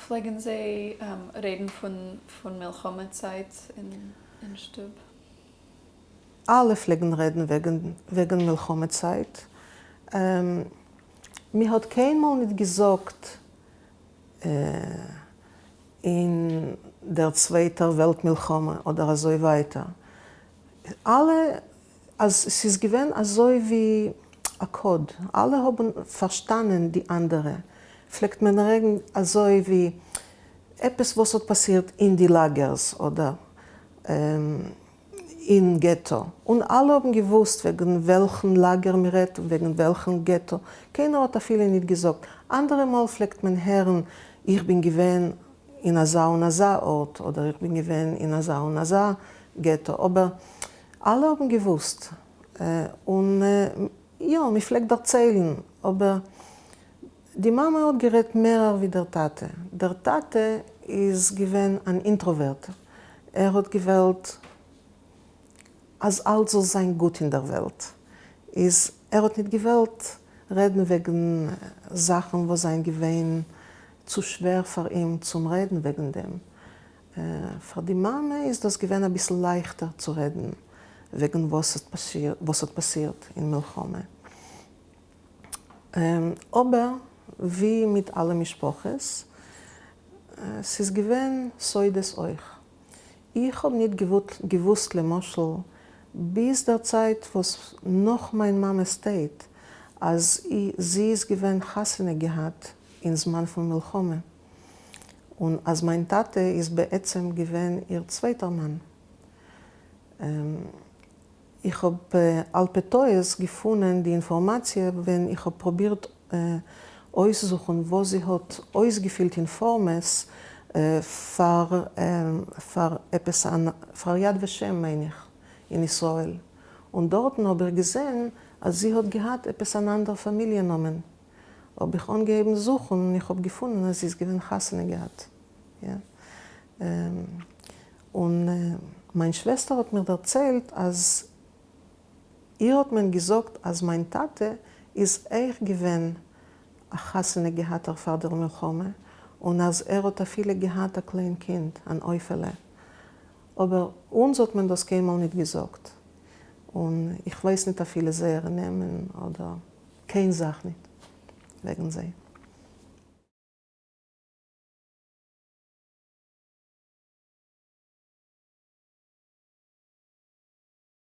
פלעגן זיי רעדן פון מלחמה צייט אין שטוב? אלע פלעגן רעדן וועגן מלחמה צייט. מען האט קיינמאל ניט געזאגט אין דער צווייטער וועלט מלחמה אדער אזוי ווייטער. אלע אז ס'איז געווען אזוי ווי א code, אלע האבן פארשטאנען די אנדערע, פלעגט מען רעדן אזוי ווי עפעס וואס האט פאסירט אין די לאגערס אדער אין געטא, און אלע האבן געוואוסט וועגן וועלכן לאגער מ'רעדט און וועגן וועלכן געטא, קיינער האט אפילו ניט געזאגט, אנדערע מאל פלעגט מען הערן איך בין געווען אין אזא און אזא ארט אדער איך בין געווען אין אזא און אזא געטא, אבער אלע האבן געוואוסט, און יא, מען פלעגט דערציילן, אבער די מאמע האט גערעדט מערער ווי דער טאטע. דער טאטע איז געווען אן introvert, ער האט געוועלט אז אלץ זאל זיין גוט אין דער וועלט, איז ער האט ניט געוועלט רעדן וועגן זאכן וואס זענען געווען צו שווער פאר אים צום רעדן וועגן דעם. פאר די מאמע איז דאס געווען אביסל לייכטער צו רעדן וועגן וואס האט פאסירט אין מלחמה. אבער ווי מיט אלע משפחות, ס'איז געווען סודות אויך. איך האב ניט געוואוסט למשל ביז דער צייט וואס נאך מיין מאמע'ס טויט אז זי איז געווען חתונה געהאט אין זמן פון מלחמה. און אז מיין טאטע איז בעצם געווען איר צווייטער מאן. איך האב על פי טעות געפונען די אינפארמאציע ווען איך האב פרובירט אויסזוכן וואס זי האט אויסגעפילט אין פארמעס פאר פאר עפעס אן פאר יד ושם מיין איך אין ישראל, און דארטן האב איך געזען אז זי האט געהאט עפעס אן אנדער פאמיליע נאמען. האב איך אנגעהויבן זוכן און איך האב געפונען אז זי איז געווען חתונה געהאט. און מיין שוועסטער האט מיר דערציילט אז איר האט מען געזאגט אז מיין טאטע איז אויך געווען א חתונה געהאטער פאר דער מלחמה און אז ער האט אפילו געהאט א קליין קינד אן עופה'לע. אבער אונז האט מען דאס קיינמאל ניט געזאגט און איך ווייס ניט אפילו זייערע נעמען אדער קיין זאך ניט וועגן זיי.